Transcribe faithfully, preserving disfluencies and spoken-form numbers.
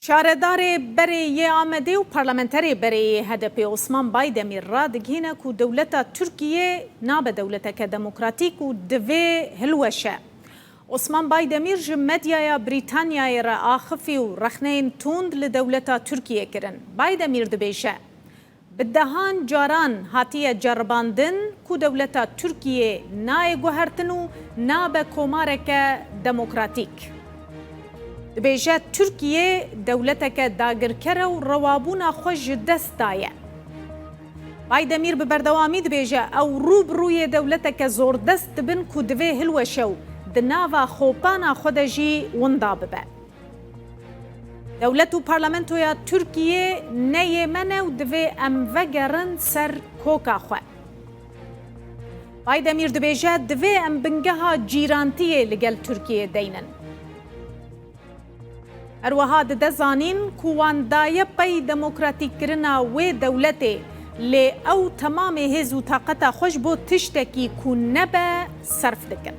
Şaredarê berê yê Amedê û parlamenterê berê yê H D P Osman Baydemîr radigihîne ku dewleta Tirkiyê nabe dewleteke demokratîk û divê hilweşe. Osman Baydemîr ji medyaya Brîtanyayê re axifî û rexneyên tund li dewleta Tirkiyê kirin. Baydemîr dibêje, bi dehan caran hatiye ceribandin ku dewleta Tirkiyê nayê guhertin û nabe komareke demokratîk. Dibêje, Tirkiye dewleteke dagirker e û rewabûna xwe ji dest daye. Baydemîr bi berdewamî dibêje, ew rû bi rûyê dewleteke zordest dibin ku divê hilweşe û di nava xopana xwe de jî winda bibe. Dewlet û parlamentoya Tirkiyê ne yê me ne û divê em vegerin ser koka xwe. Baydemîr dibêje, divê em bingeha cîrantiyê li gel Tirkiyê deynin. Her wiha dide zanîn ku wan daye pey demokratîkkirina wê dewletê, lê ew temamê hêz û taqeta xwe ji bo tiştekî ku nebe serf dikin.